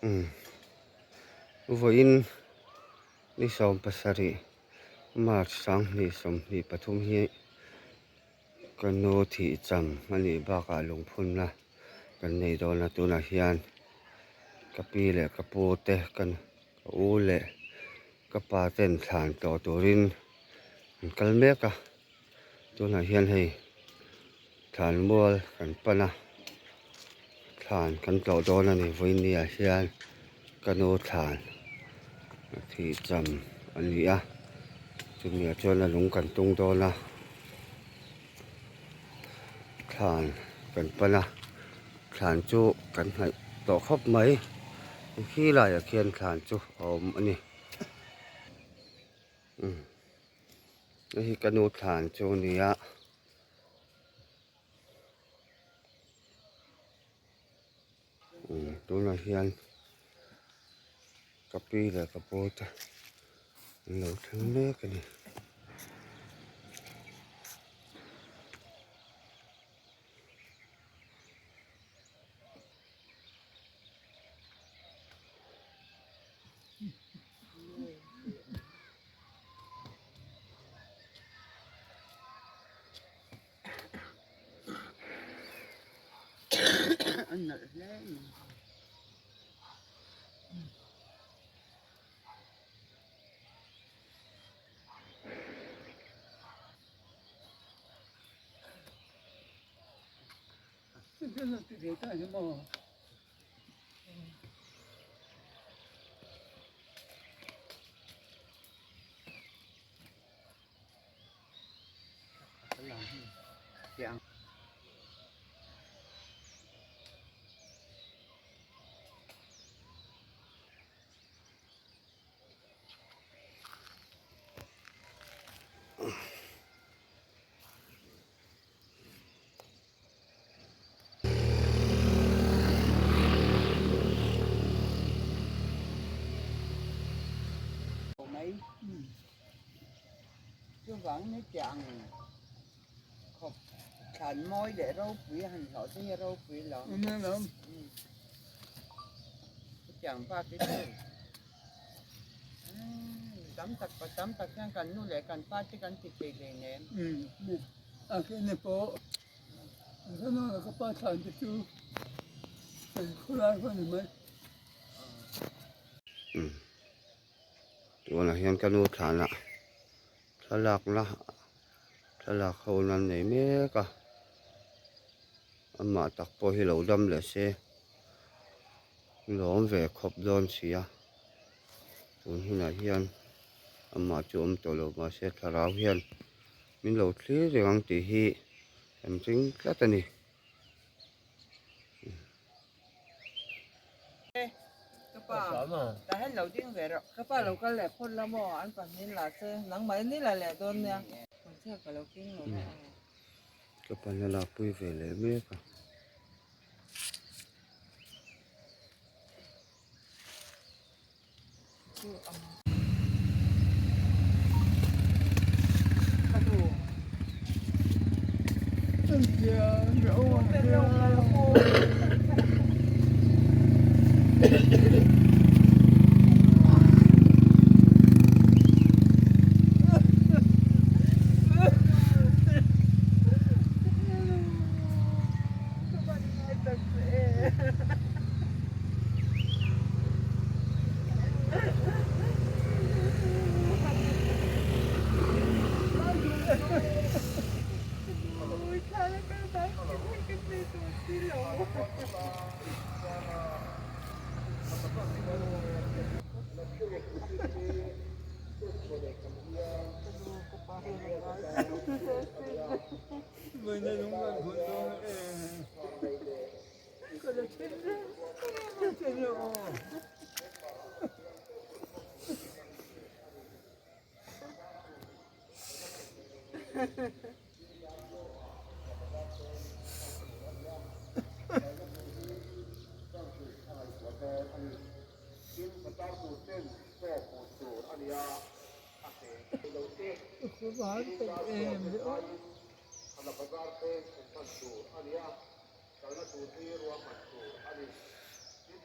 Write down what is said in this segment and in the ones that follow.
Umm vawiin ni 17 March 2023 hi ka nu thih cham a nih bakah lungphunna kan nei dawn a tunah hian ka pi leh ka pu te ka u leh ka pa ten thlan tawh turin an kal mek a tunah hian hei thlan mual kan pan a thlan kan tlawh dawn a ni vawiin ah hian ka nu thlan a thih cham a ni a chumi ah chuan a lung kan tung dawn a thlan kan pan a thlan chu kan hnaih tawh khawp mai khi laiah khian thlan chu a awm a ni umm hei hi ka nu thlan chu a ni a. Umm tunah hian ka pi leh ka pu te an lo thleng mek a ni. Chuvang ni tiang khawp thlan mawi leh ropui han hlawh te hi ropui lo. Chutiang bak hi chu tam tak pa tam tak hian kan nu leh kan pa te kan ti thei hleinem. A kene pawh ka pa thlan te chu khawlai pawh a ni mai. Tunah hian ka nu thlanah thlalakna thlalak ho an nei mek a amah tak pawh hi lo dam leh se lawm ve khawp dawn si a tun hunah hian amah chu awm tawh lo mahse thlarau hian min lo thlir reng ang tih hi kan ring tlat a ni. Ka pa lo kal leh phawt la maw an pahnih la che nangmah in ni la leh dawn nia hmeichhia ka lo keng lo a. Ka pa na lakpui ve leh mek a.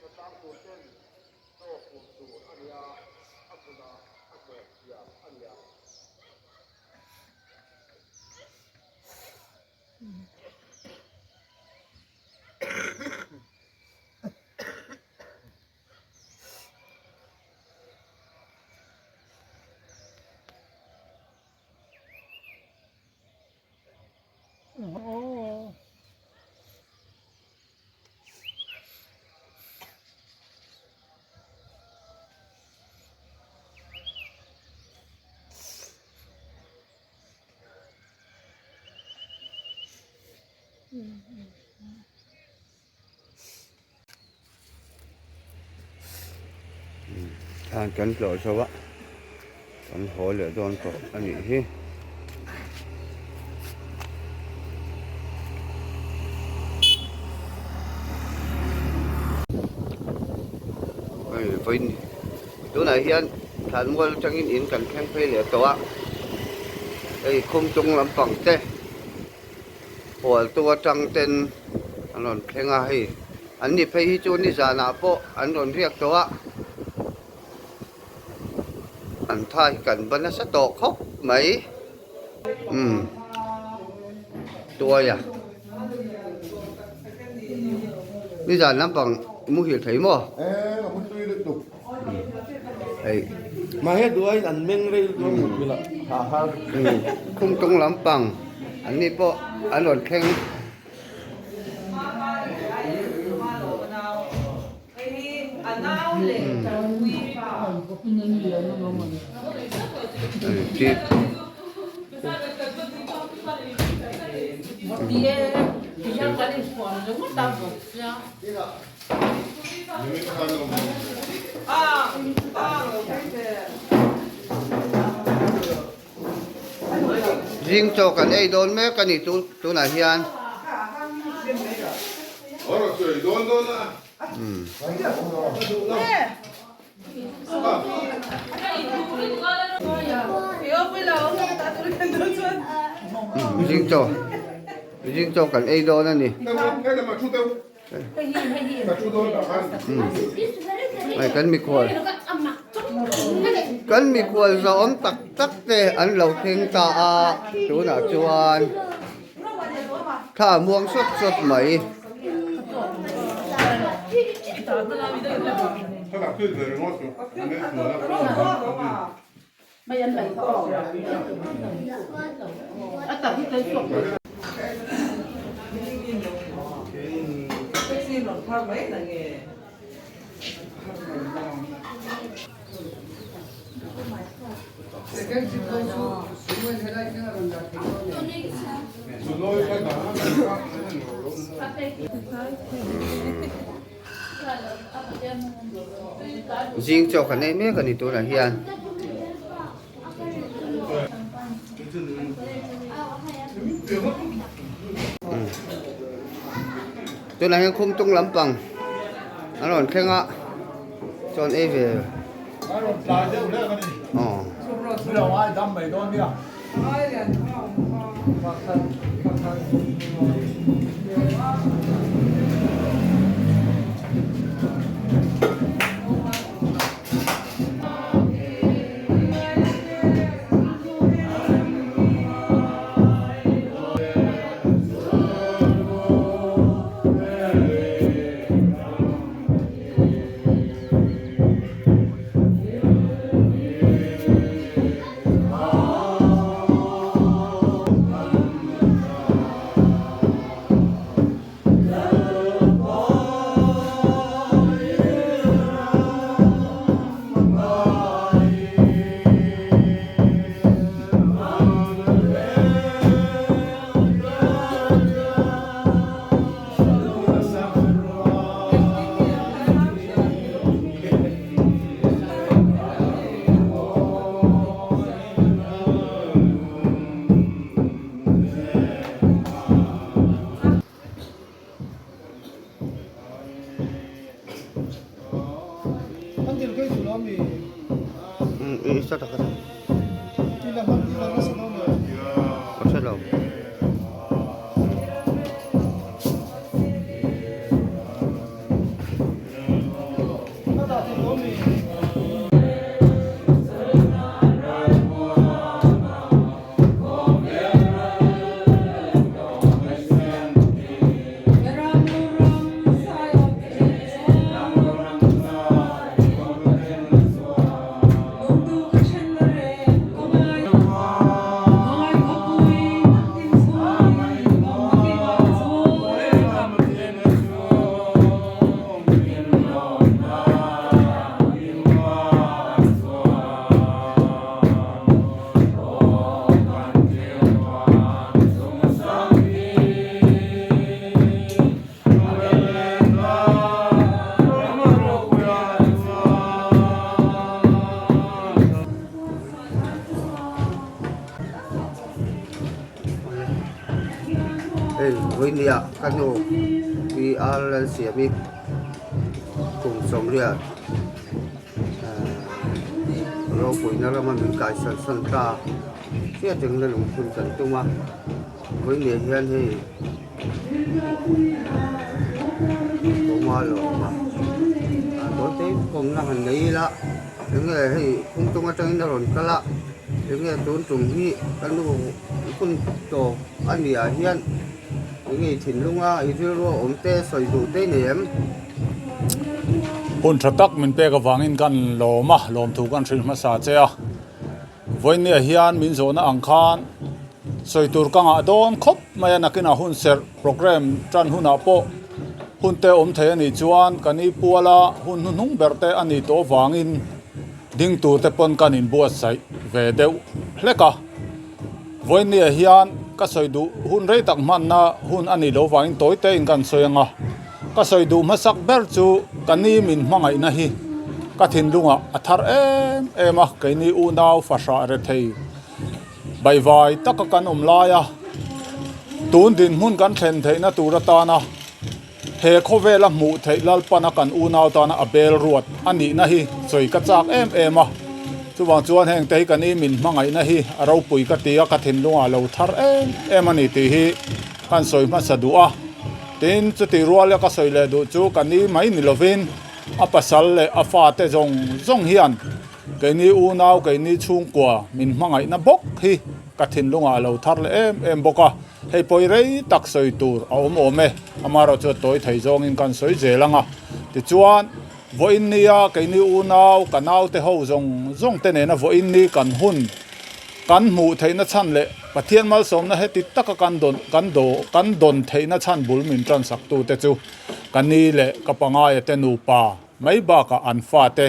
Hnatlang tur ten chaw fur tur a ni a, a hmunah a hnawh thiam a ni ang. Thlan kan tlawh zo a kan haw leh dawn tawh a nih hi. Hei vawiin tunah hian thlan mual atangin in kan thleng phei leh tawh a hei khum chung lampang te. Hualtu atang ten an rawn thleng a hei an ni phei hi chu nizanah pawh an rawn riak tawh a an tha hi kan va nasa tawh khawp mai umm tuai a nizan lampang muhil thei maw hei Mahse duaiin an meng rei dawn lo tih lah ha har. Khumtung lampang an ni pawh an rawn thleng. Zing chaw kan ei dawn mek a ni tunah hian. Zing chaw zing chaw kan ei dawn a ni. Hei kan mikhual kan mikhual zawm tak tak te an lo thleng ta a tunah chuan thla a muang sawt sawt mai. Zing chaw kan ei mek a ni tunah hian. Tunah hian khumtung lampang an rawn thleng a chuan ei ve aw. Hei vawinia ka nu pi ar Lalsiami kum sawmriat ropuina lama min kaisan san ta hriat engna lungphun kan tum a vawinia hian hei kawma lawm a tawite kawmna han nei ila enge hei kawngtawng atangin a rawn kal a enge tun tum hi ka nu hun tawp a nih ah hian enge i thinlung a i rilru a awm te sawi duh te nei em? Hun tha tak min pek avangin kan lawm a, lawmthu kan hrilh hmasa che a. Vawinia hian min zawhna ang khan sawi tur ka ngah dawn khawp mai a, nakinah hun serh programme tan hunah pawh hun te awm thei a nih chuan kan i puala hun hnuhnung ber te a nih tawh avangin ding tur te pawn kan inbuatsaih ve deuh hlek a. Vawinia hian ka sawi duh hun rei tak hmanna hun a nih loh avangin tawi tein kan sawi ang a. Ka sawi duh hmasak ber chu ka ni min hmangaihna hi ka thinlungah a thar em em a, keini unau fahrah rethei baivai taka kan awm lai a, tun dinhmun kan thlen theihna tur atana he khawvela hmuh theih Lalpana kan unau tana a bel ruat a nihna hi sawi ka chak em em a, chuvang chuan hengte hi ka ni min hmangaihna hi a ropui ka ti a, ka thinlungah lo thar em em a ni tih hi kan sawi hmasa duh a. Tin, chutih ruala ka sawi leh duh chu ka ni mai ni lovin a pasal leh a fate zawng zawng hian keini unau, keini chhungkua min hmangaihna bawk hi ka thinlungah a lo thar leh em em bawk a. Hei pawi rei tak sawi tur a awm awm e, amaherawh chu a tawi thei zawngin kan sawi zel ang a. Tichuan, vawiin nia keini unau, ka naute ho zawng zawng te nena vawiin ni kan hun, Kan hmuh theihna chhan leh Pathian malsawmna heti taka kan dawn kan daw kan dawn theihna chhan bul min tansaktute chu ka ni leh ka pangaia te nupa mai bakah an fate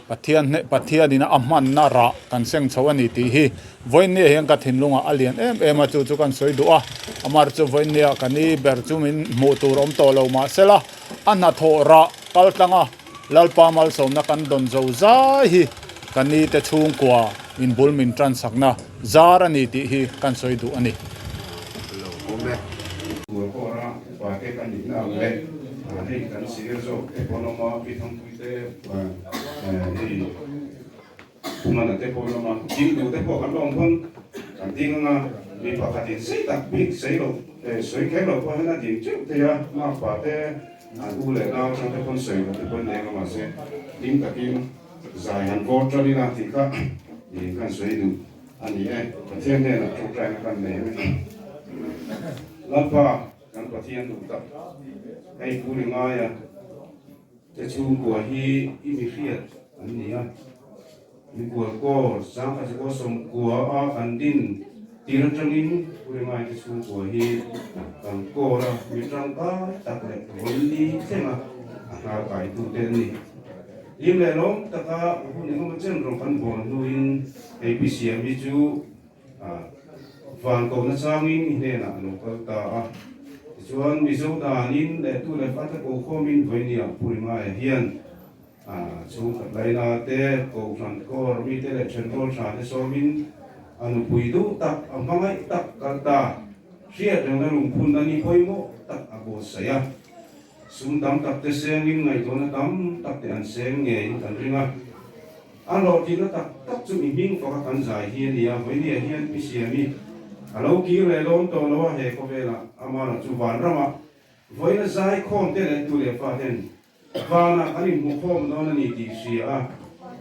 Pathian hneh Pathianin a hmanna rah kan seng chho a ni tih hi vawiinniah hian ka thinlungah a lian em em a, chu chu kan sawi duh a. Amar chu vawiinniah ka ni ber chu min hmuh tur awm tawh lo mahsela a hnathawh rah kal tlanga Lalpa malsawmna kan dawn zo zai hi ka ni te chhungkua in bul min tansakna zar a ni tih hi kan sawi duh a ni. Lo awm e. Tur pawh a upa te kan nihna ang leh hei kan senior zawk te pawh an awm a, pi Thangpui te hei Pumana te pawh an awm a, ding duh te pawh kan la awm pawn kan ding ang a, mi pakhatin sei tak bik sei loh sawi kher loh pawh hian a ding teuh thei a, makpa te an u leh nau atang te pawn sawi loh te pawh an nei ang a mahse ding takin Zai han vawr tan ila tih kha ih kan sawi duh a ni e. Pathian hnenah tawngtaina kan nei a ni. Lalpa kan Pathian duh tak hei Pu Ringaia te chhungkua hi i mi hriat an ni a. Mikual kawl sangkhat zakua sawmkua a kan din tir atangin Pu Ringaia te chhungkua hi kan kawl a mi tangkai tak leh vawi thlenga a hnar kaitute an ni. Hlim leh lawm taka hun engemaw chen rawng kan bawl hnuin hei pi siam hi chu van kohna changin i hnenah a lo kal ta a. Tichuan Mizo danin leh tu leh fate ko khawmin vawinia Pu Ringaia hian chhungkhat laina te, kohhran kawr mite leh thenrual tha te sawmin a nupui duh tak, a hmangaih tak kal ta. Hriat rengna lungphunna ni pawimawh tak a buatsaih a. Sum tam tak te sengin ngaihtuahna tam tak te an seng ngeiin kan ring a. A hlawhtlinna tak tak chu i hming faka kan zai hi a ni a, vawinia hian Pi Siami a lo kir leh dawn tawh lo a, he khawvelah amah chu vanramah vawiina zai khawm te leh tu leh fa ten vanah kan inhmu khawm dawn a ni tih hria a,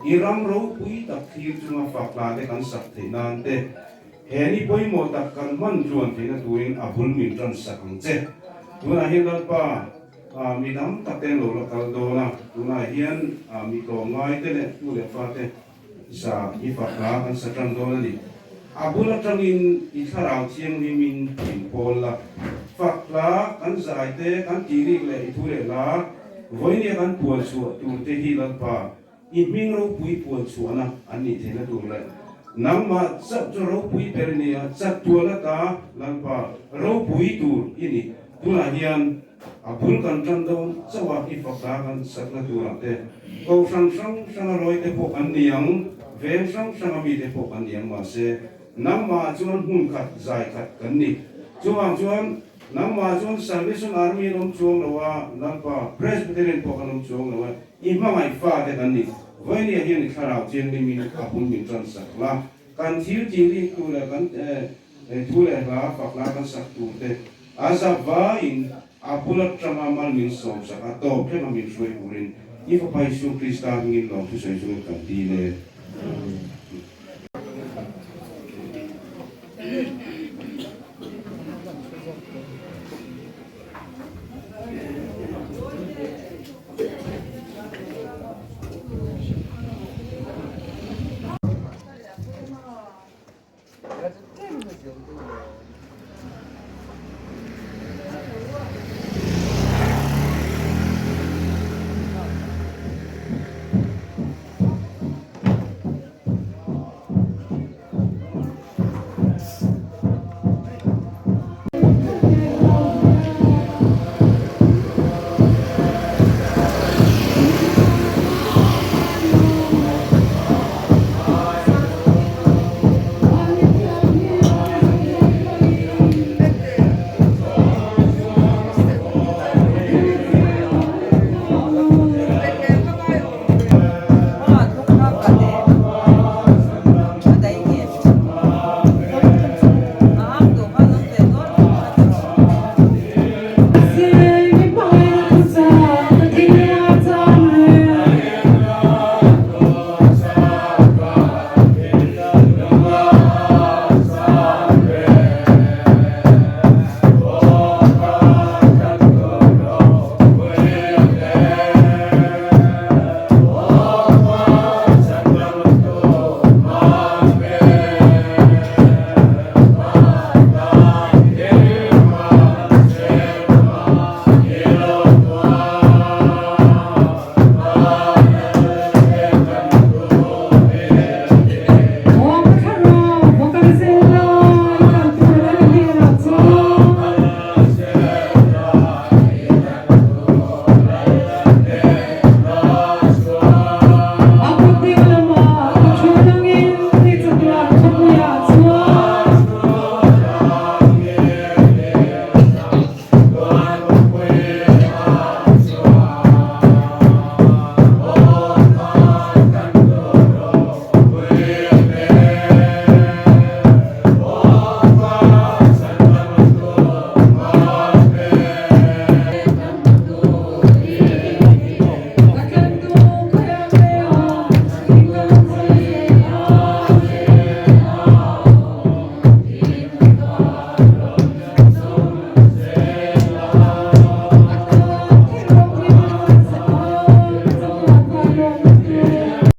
i ram ropui tak thlir chunga fak hla te kan sak theih nan te He ni pawimawh tak kan hman tluan theihna turin a bul min tan sak ang che. Tunah hian Lalpa, mi tam tak te an lo la kal dawn a, tunah hian mi tlawmngai te leh tu leh fa te za i fak hla kan sa tan dawn a ni. A bul atangin i thlarau thianghlimin min pawl la. Fak hla kan zai te, kan tihrik leh i thu leh hla vawinia kan puan chhuah tur te hi Lalpa, I hming ropui puan chhuahna an nih theihna tur leh nangmah chauh chu ropui ber i ni a, chattual ata Lalpa ropui tur i ni. Tunah hian a bul kan tan dawn chauh a, i faka kan sakna turah te, kohhran hrang hranga rawi te pawh kan ni ang, veng hrang hranga mite pawh kan ni ang, mahse nangmahah chuan hmun khat, zai khat kan ni. Chuvang chuan. Nangmah chuan Salvation Army an awm chuang lo a, Lalpa, Presbyterian pawh kan awm chuang lo a, i hmangaih fate kan ni. Vawinia hian i thlarau thianghlimin a bul min tan sak la, kan thil tih tu leh kan thu leh hla fak hla kan sak tur te a zap vaiin a bul atanga mal min sawm sak a, tawp thleng a min hruai turin i Fapa Isua Krista hmingin lawmthu sawi chungin kan dil e.